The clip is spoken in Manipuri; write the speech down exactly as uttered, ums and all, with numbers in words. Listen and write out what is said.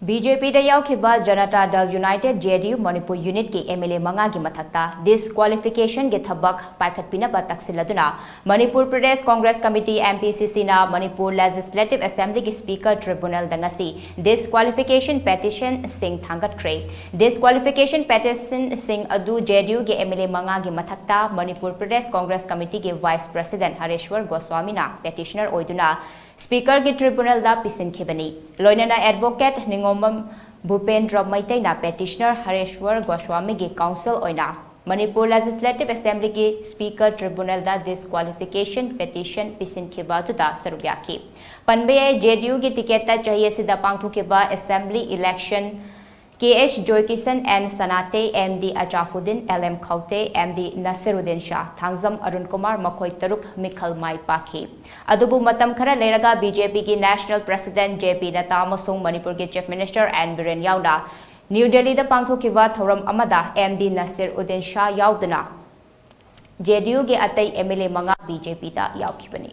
ꯕꯤ ꯖꯦ ꯄꯤꯗ ꯌꯥꯎꯈꯤꯕ Janata Dal united, J D U, Manipur ꯌꯨꯅꯤꯠꯀꯤ ꯑꯦꯝ ꯑꯦꯜ ꯑꯦ ꯃꯉꯥꯒꯤ ꯃꯊꯛꯇ ꯗꯤꯁꯀ꯭ꯋꯥꯂꯤꯐꯤꯀꯦꯁꯟꯒꯤ ꯊꯕꯛ ꯄꯥꯏꯈꯠꯄꯤꯅꯕ ꯇꯛꯁꯤꯜꯂꯗꯨꯅ Manipur Pradesh Congress committee, M P C ꯁꯤꯅ ꯃꯅꯤꯄꯨꯔ ꯂꯦꯖꯤꯁꯂꯦꯇꯤꯚ ꯑꯦꯁꯦꯝꯕ꯭ꯂꯤꯒꯤ ꯁ꯭ꯄꯤꯀꯔ ꯇ꯭ꯔꯤꯕꯨꯅꯦꯜꯗ ꯉꯁꯤ ꯗꯤꯁꯀ꯭ꯋꯥꯂꯤꯐꯤꯀꯦꯁꯟ ꯄꯦꯇꯤꯁꯟꯁꯤꯡ ꯊꯥꯡꯒꯠꯈ꯭ꯔꯦ꯫ ꯗꯤꯁꯀ꯭ꯋꯥꯂꯤꯐꯤꯀꯦꯁꯟ ꯄꯦꯇꯤꯁꯟꯁꯤꯡ ꯑꯗꯨ ꯖꯦ ꯗꯤ ꯌꯨꯒꯤ ꯑꯦꯝ ꯑꯦꯜ ꯑꯦ ꯃꯉꯥꯒꯤ ꯃꯊꯛꯇ ꯃꯅꯤꯄꯨꯔ ꯄ꯭ꯔꯗꯦꯁ ꯀꯣꯡꯒ꯭ꯔꯦꯁ ꯀꯃꯤꯇꯤꯒꯤ ꯚꯥꯏꯁ ꯄ꯭ꯔꯦꯁꯤꯗꯦꯟꯠ ꯍꯔꯦꯁ꯭ꯋꯔ ꯒꯣꯁ꯭ꯋꯥꯃꯤꯅ ꯄꯦꯇꯤꯁꯅꯔ ꯑꯣꯏꯗꯨꯅ ꯁ꯭ꯄꯤꯀꯔꯒꯤ ꯇ꯭ꯔꯤꯕꯨꯅꯦꯜꯗ ꯄꯤꯁꯤꯟꯈꯤꯕꯅꯤ꯫ ꯂꯣꯏꯅꯅ ꯑꯦꯗꯚꯣꯀꯦꯠ ꯅꯤꯉꯣꯝꯕꯝ ꯚꯨꯄꯦꯟꯗ꯭ꯔ ꯃꯩꯇꯩꯅ ꯄꯦꯇꯤꯁꯅꯔ ꯍꯔꯦꯁ꯭ꯋꯔ ꯒꯣꯁ꯭ꯋꯥꯃꯤꯒꯤ ꯀꯥꯎꯟꯁꯤꯜ ꯑꯣꯏꯅ ꯃꯅꯤꯄꯨꯔ ꯂꯦꯖꯤꯁꯂꯦꯇꯤꯚ ꯑꯦꯁꯦꯝꯕ꯭ꯂꯤꯒꯤ ꯁ꯭ꯄꯤꯀꯔ ꯇ꯭ꯔꯤꯕꯨꯅꯦꯜꯗ ꯗꯤꯁꯀ꯭ꯋꯥꯂꯤꯐꯤꯀꯦꯁꯟ ꯄꯦꯇꯤꯁꯟ ꯄꯤꯁꯤꯟꯈꯤꯕ ꯑꯗꯨꯗ ꯁꯔꯨꯛ ꯌꯥꯈꯤ꯫ ꯄꯟꯕ ꯌꯥꯏ, ꯖꯦ ꯗꯤ ꯌꯨꯒꯤ ꯇꯤꯀꯦꯠꯇ ꯆꯍꯤ ꯑꯁꯤꯗ ꯄꯥꯡꯊꯣꯛꯈꯤꯕ assembly election K S Joykishan, N Sanate, M D Achabuddin, L M Khaute, M D Nasiruddin Shah, Thangjam Arun Kumar, ꯃꯈꯣꯏ ꯇꯔꯨꯛ ꯃꯤꯈꯜ ꯃꯥꯏ ꯄꯥꯛꯈꯤ꯫ ꯑꯗꯨꯕꯨ ꯃꯇꯝ ꯈꯔ ꯂꯩꯔꯒ ꯕꯤ ꯖꯦ ꯄꯤꯒꯤ national president J P Nadda ꯑꯃꯁꯨꯡ ꯃꯅꯤꯄꯨꯔꯒꯤ ꯆꯤꯐ ꯃꯤꯅꯤꯁꯇꯔ ꯑꯦꯟ ꯕꯤꯔꯦꯟ ꯌꯥꯎꯅ ꯅ꯭ꯌꯨ ꯗꯦꯜꯂꯤꯗ ꯄꯥꯡꯊꯣꯛꯈꯤꯕ ꯊꯧꯔꯝ ꯑꯃꯗ ꯑꯦꯝ ꯗꯤ ꯅꯁꯤꯔ ꯎꯗꯤꯟ ꯁꯥꯍ ꯌꯥꯎꯗꯅ ꯖꯦ ꯗꯤ ꯌꯨꯒꯤ ꯑꯇꯩ ꯑꯦꯝ ꯑꯦꯜ ꯑꯦ ꯃꯉꯥ ꯕꯤ ꯖꯦ ꯄꯤꯗ ꯌꯥꯎꯈꯤꯕꯅꯤ꯫